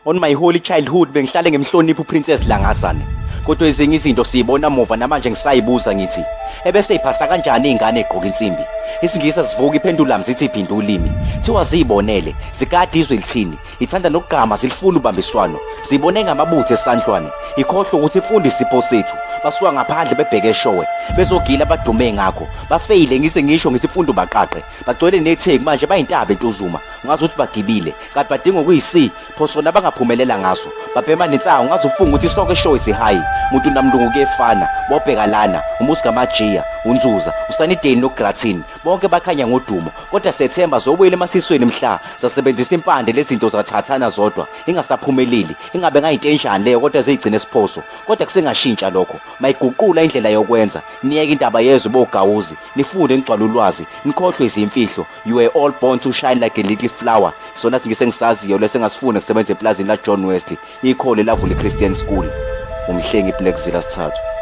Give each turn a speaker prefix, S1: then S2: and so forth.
S1: On my holy childhood bengihlale ngimhlonipha uPrincess Langazane. Kodwa ezinye izinto siyibona muva namanje ngisayibuza ngithi ebese iphasa kanjani ingane egqoka insimbi. Isingisi asivuki iphendula zithi iphinda ulimi. Thiwa ziyibonele zikade izwe lithini ithanda nokugqama zilifuna ubambiswano. Zibone ngamabutho esandlwane ikhohlwe ukuthi imfundo isipho sethu. Basuka ngaphandle bebheke eshowe bezogila abadume ngakho bafeyile ngise ngisho ngithi imfundo baqaqe bagcwele netheku manje bayintaba entuzuma ngazi ukuthi bagibile kanti badinga okuyisi pho sona abangaphumelela ngaso babhema nensangu ngaze ufunga ukuthi sonke eshowe sihayi muntu namlungu kuyefana bobheka lana umuzi kamajiya unzuza usanideni nogratin bonke bakhanya ngodumo kodwa sethemba zobuyela emasisweni mhla zasebenzisa impande lezinto zathathana zodwa ingasaphumeleli ingabe ngayinto enjani leyo kodwa ziyigcine siphoso kodwa kusengashintsha lokho mayiguqula indlela yokwenza niyeke indaba yezwe bogawuzi nifunde nigcwale ulwazi nikhohlwe izimfihlo. You were all born to shine like a little flower. Sona singise engisaziyo leso engasifuna kusebenza eplazini la John Wesley. Ikhole lavula iChristian School. Umhlengi Black Zilla sithathu.